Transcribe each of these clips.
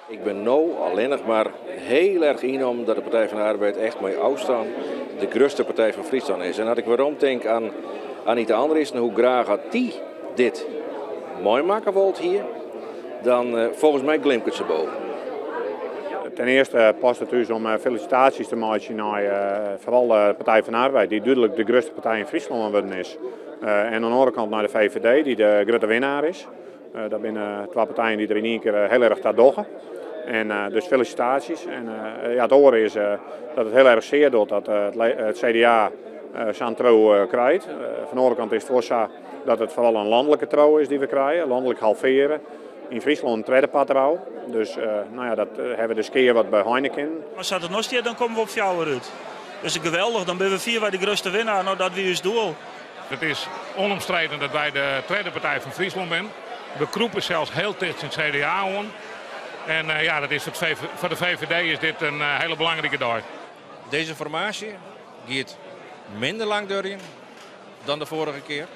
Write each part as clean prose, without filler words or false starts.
Ik bin no allinnich mar hiel erch ynnommen dat de Partij van de Arbeid echt mei ôfstân de grutste partij fan Fryslân is. En as ik weromtink oan Anita Andriesen, hoe graach hat dy dit meimakke wold hie, dan folgens my glimket se boven. Ten earste past it ús om felisitaasjes te meitsjen nei foaral de Partij van de Arbeid, dy't dúdlik de grutste partij yn Fryslân wurden is. En oan de oare kant nei de VVD, dy't de grutte winnaar is. Dat binne twa partijen dy't der yn ien kear hiel erch ta dogge. En dus felisitaasjes. En ja, it oare is dat it hiel erch sear docht dat it CDA sa'n triuw krijt. Fan de oare kant is it wol sa dat it foaral in lanlike triuw is dy't we krije, lanlik halvearre. Yn Fryslân in tredde part derôf. Dus no ja, dat hawwe we de skea wat beheine kinnen. Mar sa't it no stiet, dan komme we op fjouwer út. Dus geweldich, dan binne we fierwei de grutste winnaar. No, dat wie ús doel. It is onomstreden dat wy de tredde partij fan Fryslân binne. We krûpe sels hiel ticht tsjin it CDA oan. En ja, dat is foar de VVD is dit in hiele belangrike dei. Dizze formaasje giet minder lang duorjen dan de foarige kear.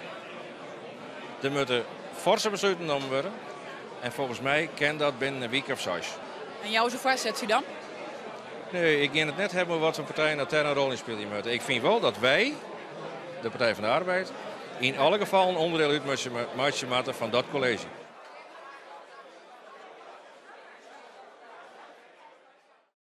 Der moatte forse besluten nommen wurde en folgens my kin dat binnen in wike of seis. En jou ris in foarsetsje dan? Nee, ik gean it net hawwen oer wat foar partijen dat dêr in rol yn spylje moatte. Ik fyn wol dat wy, de Partij van de Arbeid, yn alle gefallen ûnderdiel útmeitsje moatte fan dat kolleezje.